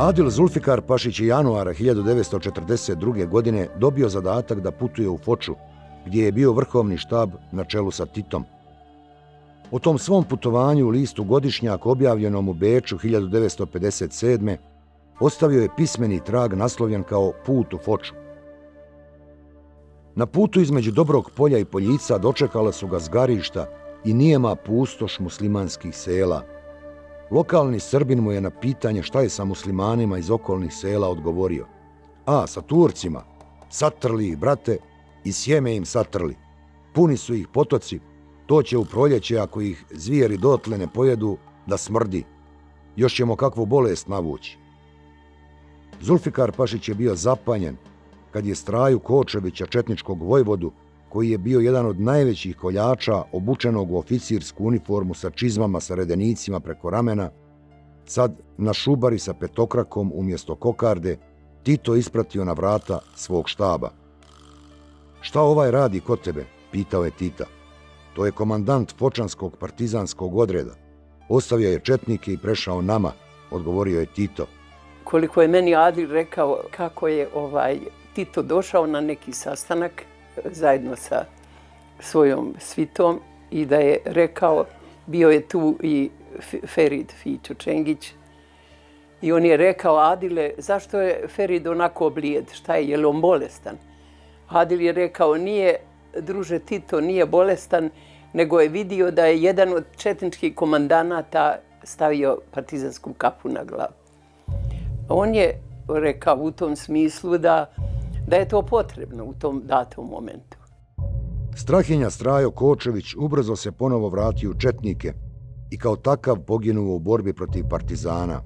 Adil Zulfikar Pašić je januara 1942. godine dobio zadatak da putuje u Foču, gdje je bio vrhovni štab na čelu sa Titom. O tom svom putovanju u listu Godišnjak objavljenom u Beču 1957. ostavio je pismeni trag naslovljen kao Put u Foču. Na putu između Dobrog Polja i Poljica dočekala su ga zgarišta i nijema pustoš muslimanskih sela. Lokalni Srbin mu je na pitanje šta je sa muslimanima iz okolnih sela odgovorio: a, sa Turcima, satrli ih, brate, i sjeme im satrli. Puni su ih potoci, to će u proljeće, ako ih zvijeri dotle ne pojedu, da smrdi. Još ćemo kakvu bolest navući. Zulfikar Pašić je bio zapanjen kad je Straju Kočevića, četničkog vojvodu, koji je bio jedan od najvećih koljača, obučenog u oficirsku uniformu sa čizmama sa redenicima preko ramena, sad na šubari sa petokrakom umjesto kokarde, Tito ispratio na vrata svog štaba. Šta ovaj radi kod tebe? Pitao je Tita. To je komandant Fočanskog partizanskog odreda. Ostavio je četnike i prešao nama, odgovorio je Tito. Koliko je meni Adil rekao kako je Tito došao na neki sastanak zajedno sa svojom svitom i da je rekao, bio je tu i Ferid Fićo Čengić, i on je rekao: Adile, zašto je Ferid onako blijed? Šta je li on bolestan? Adil je rekao: nije, druže Tito, nije bolestan, nego je vidio da je jedan od četničkih komandanata stavio partizansku kapu na glavu. On je rekao u tom smislu da je to potrebno u tom datom momentu. Strahinja Strajo Kočević ubrzo se ponovo vratio u četnike i kao takav poginuo u borbi protiv partizana.